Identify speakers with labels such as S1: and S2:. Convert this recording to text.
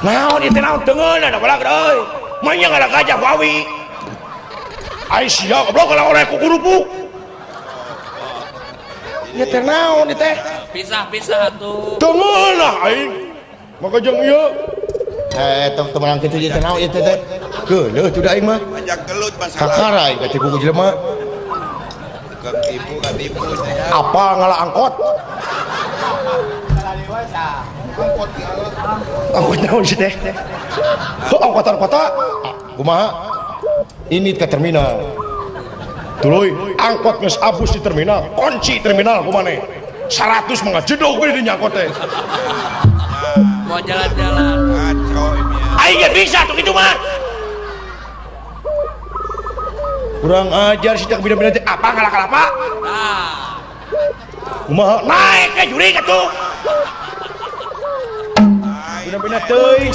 S1: Naon ieu teh, naon tengeuna da balag euy. Manya ngala gajah wawi. Ai sia goblok kalau oleh ku kerupuk. Ieu teh naon ieu teh?
S2: Pisah-pisah atuh.
S1: Tengeuna aing. Maka jeung ieu.
S3: Eh, teu meunang kitu ieu teh, naon ieu teh teh? Geuleuh tuh da aing mah.
S4: Panjang gelut masalah.
S3: Kakara aing katipu ku jelema.
S4: Tukang tipu katipu.
S1: Apa ngala angkot? Angkot naon sih teh? Kok angkotan kota?
S3: Ah, kumaha?
S1: Ini ke terminal. Tuluy angkot geus abus di terminal, kunci terminal kumaha? 100 mah ngajedog we di angkot teh.
S2: Mau jalan-jalan.
S4: Kacau ini ya.
S1: Aing ge bisa tuh kitu mah. Kurang ajar sih teh bina-bina teh apa ngalah kalapa?
S2: Nah,
S1: Kumaha? Naik ke juri atuh. Bina-bina teuing.